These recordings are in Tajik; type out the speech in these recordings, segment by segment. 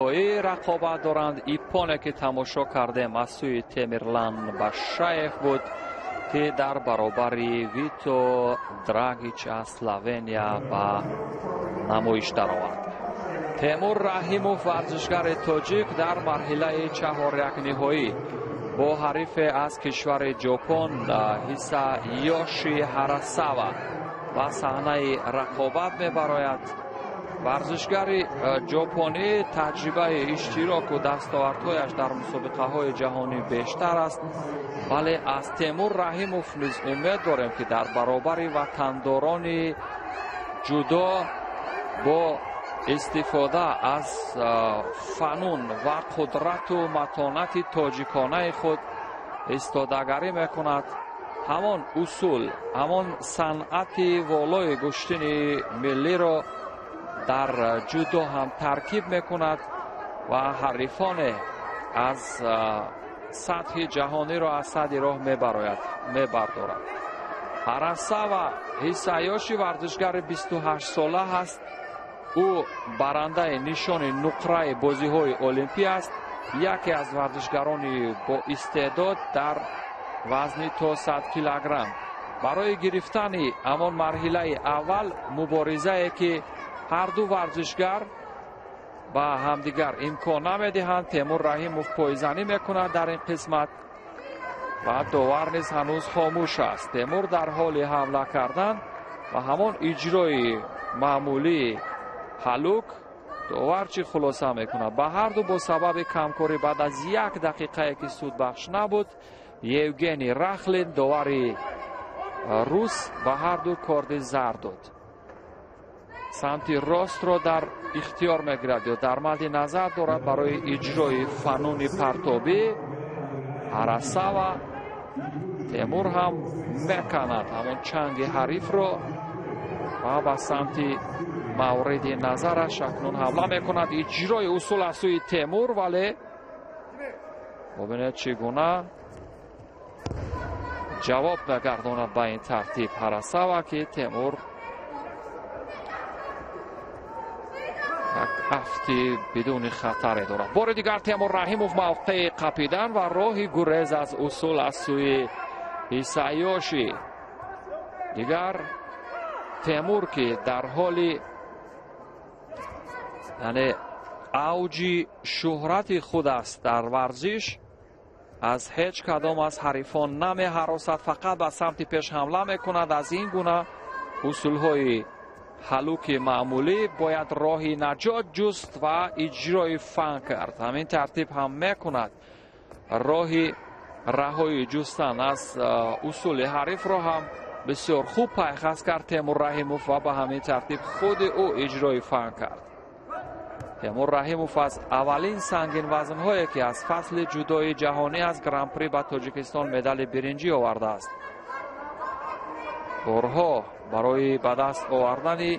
ниҳоӣ рақобат доранд. Иппоне ки тамошо кардем, аз сӯи Темирлан Башаев буд, ки дар баробари Вито Драгич аз Словения ба намоиш даровард. Темур Раҳимов, варзишгари тоҷик, дар марҳилаи чаҳорякниҳоӣ бо ҳарифе аз кишвари Ҷопон, Ҳисаёши Ҳарасава, ба саҳнаи рақобат мебарояд. Варзишгари ҷопонӣ таҷрибаи иштироку дастовардҳояш дар мусобиқаҳои ҷаҳонӣ бештар аст, вале аз Темур Раҳимов низ умед дорем, ки дар баробари ватандорони ҷудо бо истифода аз фанун ва қудрату матонати тоҷиконаи худ истодагарӣ мекунад. Ҳамон усул, ҳамон санъати волои гӯштини миллиро дар ҷудо ҳам таркиб мекунад ва ҳарифоне аз сатҳи ҷаҳониро аз сади роҳ мебарояд, мебардорад. Ҳарасава Ҳисаёши варзишгари 28 сола ҳаст. Ӯ барандаи нишони нуқраи бозиҳои олимпӣ аст, яке аз варзишгарони боистеъдод дар вазни то 100 килограмм. Барои гирифтани ҳамон марҳилаи аввал, муборизае ки ҳарду варзишгар ба ҳамдигар имкон намедиҳанд. Темур Раҳимов пойзанӣ мекунад дар ин қисмат ва довар низ ҳанӯз хомӯш аст. Темур дар ҳоли ҳамла кардан ва ҳамон иҷрои маъмулии ҳалук. Довар чӣ хулоса мекунад? Ба ҳарду бо сабаби камкорӣ баъд аз як дақиқае, ки судбахш набуд, Евгений Рахлин, довари рус, ба ҳарду корди зард дод. Самти ростро дар ихтиёр мегирад ё дар мадди назар дорад барои иҷрои фануни партобӣ Ҳарасава. Темур ҳам меканад ҳамон чанги ҳарифро ва ба самти мавриди назараш акнун ҳамла мекунад. Иҷрои усул аз сӯи Темур, вале бубинед, чӣ гуна ҷавоб мегардонад ба ин тартиб Ҳарасава, ки Темур як афти бидуни хатаре дорад. Бори дигар Темур Раҳимов, мавқеи қапидан ва роҳи гурез аз усул аз сӯи Ҳисаёши. Дигар Темур, ки дар ҳоли, яъне, авҷи шӯҳрати худ аст дар варзиш, аз ҳеҷ кадом аз ҳарифон намеҳаросад, фақат ба самти пеш ҳамла мекунад. Аз ин гуна усулҳои ҳалуки маъмулӣ бояд роҳи наҷот ҷуст ва иҷрои фан кард. Ҳамин тартиб ҳам мекунад. Роҳи раҳои ҷустан аз усули ҳарифро ҳам бисёр хуб пайхас кард Темур Раҳимов ва ба ҳамин тартиб худи ӯ иҷрои фан кард. Темур Раҳимов аз аввалин сангинвазнҳое, ки аз фасли ҷудои ҷаҳонӣ аз Гран-при ба Тоҷикистон медали биринҷӣ овардааст. Борҳо барои ба даст овардани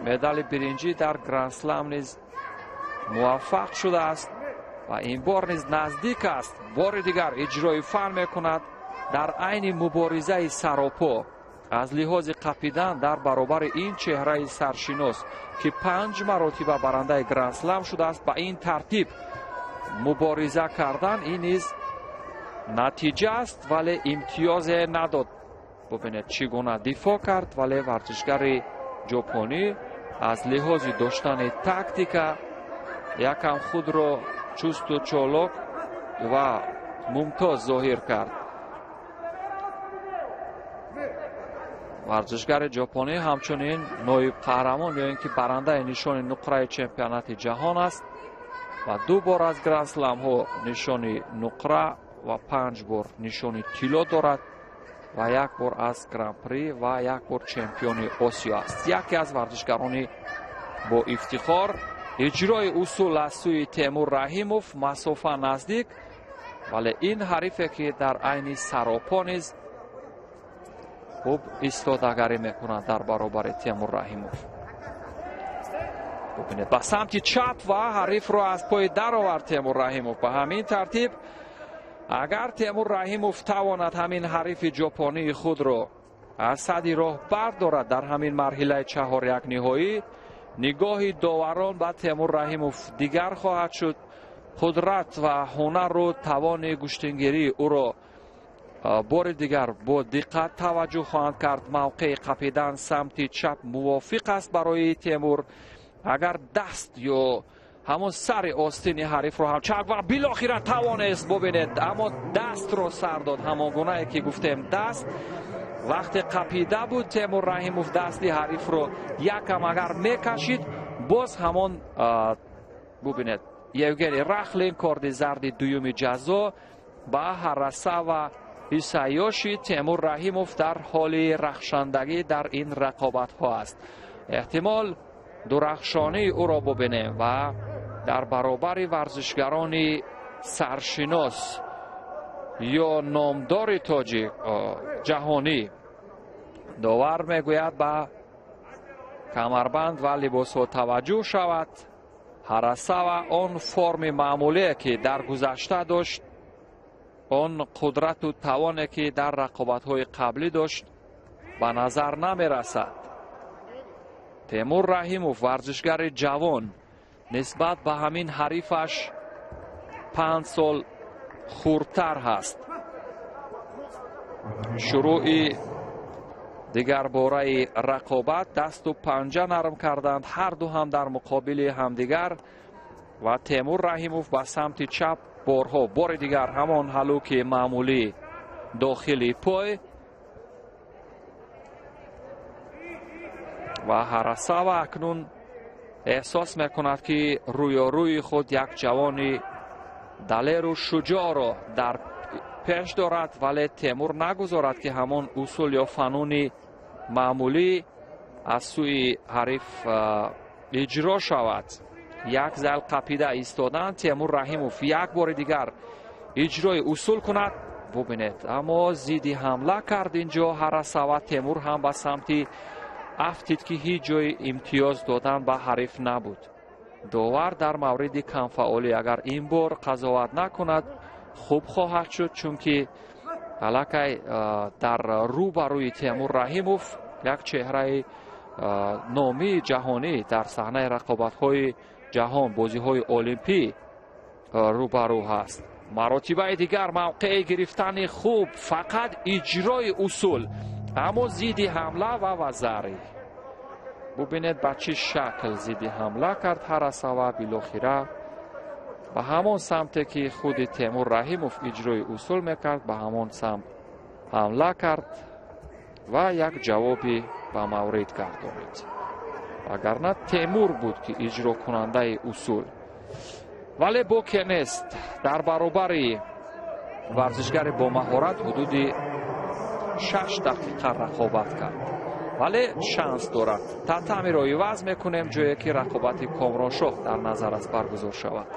медали биринҷӣ дар Гранд-слам низ муваффақ шудааст ва ин бор низ наздик аст. Бори дигар иҷрои фан мекунад дар айни муборизаи саропо аз лиҳози қапидан дар баробари ин чеҳраи саршинос, ки панҷ маротиба барандаи Гранд-слам шудааст. Ба ин тартиб мубориза кардан, ин низ натиҷа аст, вале имтиёзе надод. Бубинед, чӣ гуна дифоъ кард, вале варзишгари ҷопонӣ аз лиҳози доштани тактика якам худро чусту чолок ва мумтоз зоҳир кард. Варзишгари ҷопонӣ ҳамчунин ноиб қаҳрамон ё ин ки барандаи нишони нуқраи чемпионати ҷаҳон аст ва ду бор аз гранд-сламҳо нишони нуқра ва панҷ бор нишони тилло дорад ва як бор аз Гран-при ва як бор чемпиони Осиё аст. Яке аз варзишгарони бо ифтихор. Иҷрои усул аз сӯи Темур Раҳимов, масофа наздик, вале ин ҳарифе, ки дар айни саропо низ хуб истодагарӣ мекунад дар баробари Темур Раҳимов. Бубинед, ба самти чап ва ҳарифро аз пой даровард Темур Раҳимов. Ба ҳамин тартиб, агар Темур Раҳимов тавонад ҳамин ҳарифи ҷопонии худро аз сади роҳ бардорад дар ҳамин марҳилаи чаҳоряк ниҳоӣ, Нигоҳи доварон ба Темур Раҳимов дигар хоҳад шуд. Қудрат ва ҳунару тавони гӯштингирии ӯро бори дигар бо диққат таваҷҷӯҳ хоҳанд кард. Мавқеи қапидан самти чап мувофиқ аст барои Темур. Агар даст ё ҳамон сари остини ҳарифро ҳам чап ва билохира тавонист, бубинед, аммо дастро сар дод. Ҳамон гунае ки гуфтем, даст вақте қапида буд Темур Раҳимов дасти ҳарифро якам агар мекашид, боз ҳамон, бубинед, Евгений Рахлин корди зарди дуюми ҷазо ба Ҳарасава Исайёши. Темур Раҳимов дар ҳоли рахшандагӣ дар ин рақобатҳо аст. Эҳтимол дурахшонии ӯро бубинем ва дар баробари варзишгарони саршинос ё номдори тоҷик ҷаҳонӣ. Довар мегӯяд, ба камарбанд ва либосҳо таваҷҷӯҳ шавад. Ҳарасава он форми маъмулие, ки дар гузашта дошт, он қудрату тавоне, ки дар рақобатҳои қаблӣ дошт, ба назар намерасад. Темур Раҳимов варзишгари ҷавон, нисбат ба ҳамин ҳарифаш 5 сол хурдтар ҳаст. Шурӯъи дигарбораи рақобат, дасту панҷа нарм карданд ҳарду ҳам дар муқобили ҳамдигар ва Темур Раҳимов ба самти чап борҳо, бори дигар ҳамон ҳалуки маъмулӣ дохили пой ва Ҳарасава акнун эҳсос мекунад, ки рӯёрӯи худ як ҷавони далеру шуҷоъро дар пеш дорад, вале Темур нагузорад, ки ҳамон усул ё фануни маъмулӣ аз сӯи ҳариф иҷро шавад. Як зал қапида истодан, Темур Раҳимов як бори дигар иҷрои усул кунад, бубинед, аммо зидди ҳамла кард инҷо Ҳарасава. Темур ҳам ба самти афтид, ки ҳеҷ ҷои имтиёз додан ба ҳариф набуд. Довар дар мавриди камфаъолӣ агар ин бор қазоват накунад, хуб хоҳад шуд, чунки аллакай дар рӯ ба рӯи Темур Раҳимов як чеҳраи номии ҷаҳонӣ дар саҳнаи рақобатҳои ҷаҳон, бозиҳои олимпӣ рӯбарӯ ҳаст. Маротибаи дигар мавқеи гирифтани хуб, фақат иҷрои усул, аммо зидди ҳамла ва вазарӣ. Бубинед, ба чӣ шакл зидди ҳамла кард Ҳарасава. Билохира ба ҳамон самте, ки худи Темур Раҳимов иҷрои усул мекард, ба ҳамон самт ҳамла кард ва як ҷавоби ба маврид гардонид. Вагарна Темур буд, ки иҷрокунандаи усул, вале боке нест. Дар баробари варзишгари бомаҳорат ҳудуди 6 дақиқа рақобат кард, вале шанс дорад. Татамиро иваз мекунем, ҷое ки рақобати Комроншоҳ дар назар аст баргузор шавад.